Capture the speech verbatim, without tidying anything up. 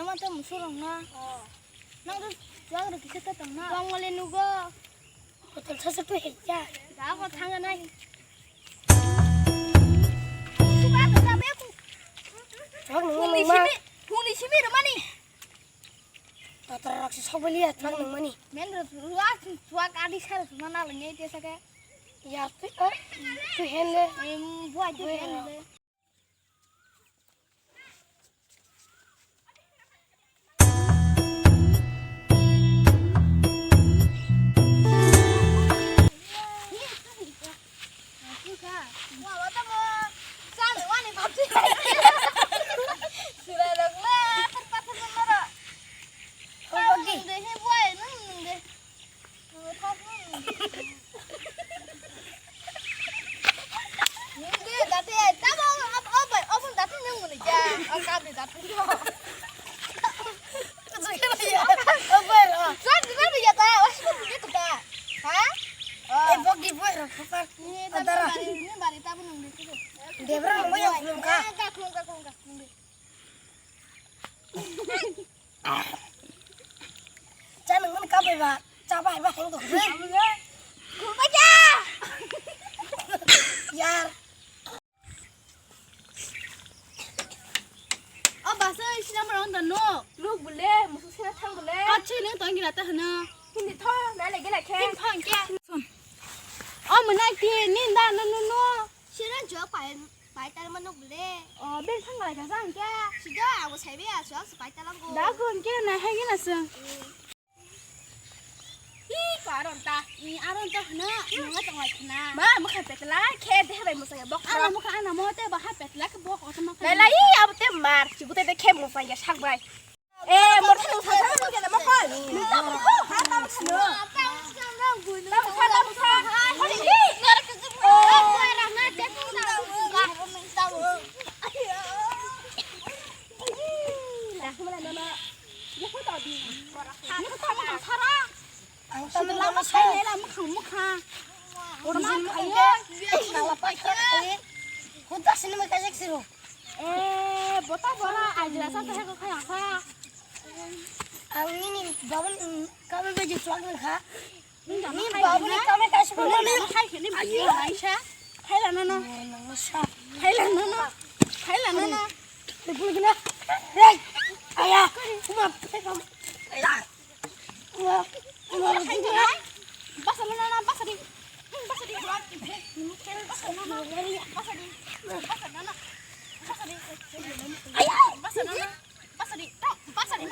Mama to musurok na. Nang to juagra kisa to tong na. Bangmale nugo. Hotel sa sa to hekya. Da ko thanga nai. Suka to sa be ku. Thang nang Phungni ma. Simi, phungni simi romani. Tatar raksi sok baliya thang nang mani. Men ro ruwa suak adi sar suma na lengai te sake. Ya tu, tu hen le. Em, buai tu hen le. Nungde dati, tamo, ob, ob, ob, dati nung muni ja, o kabri dati no. Kuchuk ya, obar, o. Sat, sat, ya ta, was ko muni kuta. Ha? Eh, bok di boy, ro, khapar. Ni ta Adara. Bari, ni bari ta bunung de kudo. Debra, mo ya, khulum ka. Ka, khulum ka, khulum ka, khulum de. Cha nang mani kabai ba, cha bai ba heng tong. Kubai ja. Yar. O basa isi number on the no. Look bule, musu sera thang bule. Kachi nang tong gila ta hana. Hindi tho, na le gila khe. Hindi thang kya. O manai ti ninda no no no. Sera jo pai. Pai tal manuk le. O, ben thang lai ka jang kya? Sida, abo sai be aso, aso pai tal ang ko. Da kun kya na hai gina sung. Ih, ko aron ta. Ih, aron ta na, nang tong lai na. Ma, mukha petla, khe de bai musa ya bok. Ana mukha ana mo te ba ha petla ke bok o ma. Lai lai, abo te mar, chibu te de khe musa ya sak bai. Eh, mor thang sa sa nang kena mokol. Nang ta mokol, ha ta mokol. Ta mokol, ta mokol. Holi ni. Dah mula nama. Ya kau tahu di. Ni kau tahu tak sara. Ang tamo lama saya. Mukha, mukha. Orang sini mukha ya. Kalau pakai. Kau tak sini mukha sih sih. Eh, bota bora, ajra sa sa ko khaya sa. Ang nini babun kami beji chuak nang kha. Ni babun kami kasi ko ni khai khini bi aisa. Khaila na na. Khaila na na. Khaila na na. Hey, aya, kuma. Basa na na, basa di. Basa di. Basa na na. Basa di. Basa na na. Basa di. Basa na na. Basa di. Basa di. Basa di.